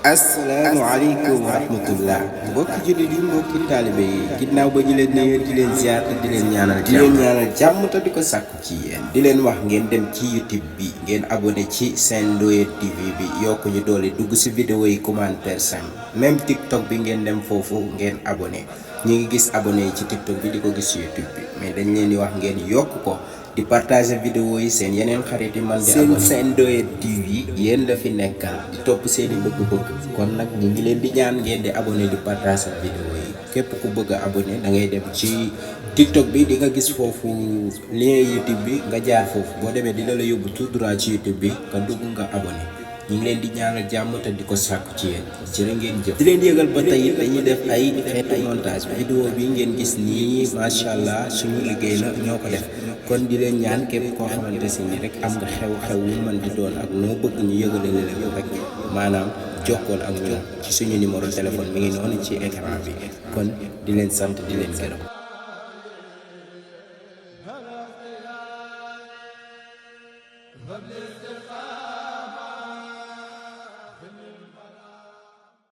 asalaamaaleykum wa rahmatullah mbokki jullit yi mbokki taalibe yi ginnaaw ba ñu leen nuyoo di leen ziar te di leen ñaanal jàmm te di ko sàkku ci yéen di leen wax ngeen dem ci YouTube bi ngeen abonné ci seen Ndoye TV bi yokku ñu doole dugg si vidéo yi commentaire sam même TikTok bi ngeen dem foofu ngeen abonné ñu ngi gis abonné yi ci TikTok bi di ko gis ci YouTube bi mais dañ leen di wax ngeen yokk ko di partager vidéo yi seen yeneen xarit yi man di abonné seen Ndoye TV yéen la fi nekkal di topp seeni bëgg-bëgg kon nag ñu ngi leen di ñaan ngeen di abonné di partager vidéo yi képp ku bëgg a abonné da ngay dem ci TikTok bi di nga gis foofu lien YouTube bi nga jaar foofu boo demee dina la yóbbu tout droit ci YouTube bi nga dugg nga abonné ñu ngi leen di ñaanal jàmm te di ko sàkku ci yéen jërë ngeen jëf di leen yëgal ba tey dañuy def ay xeetu montage vidéo bi ngeen gis nii macha allah suñu liggéey la ñoo ko def kon di leen ñaan képp koo xamante si ni rek am nga xew-xew wu man di doon ak noo bëgg ñu yëgale leen rek maanaam jokkool ak ñoom ci suñu numéro téléphone mi ngi noonu ci écran bi kon di leen sant di leen gërëm.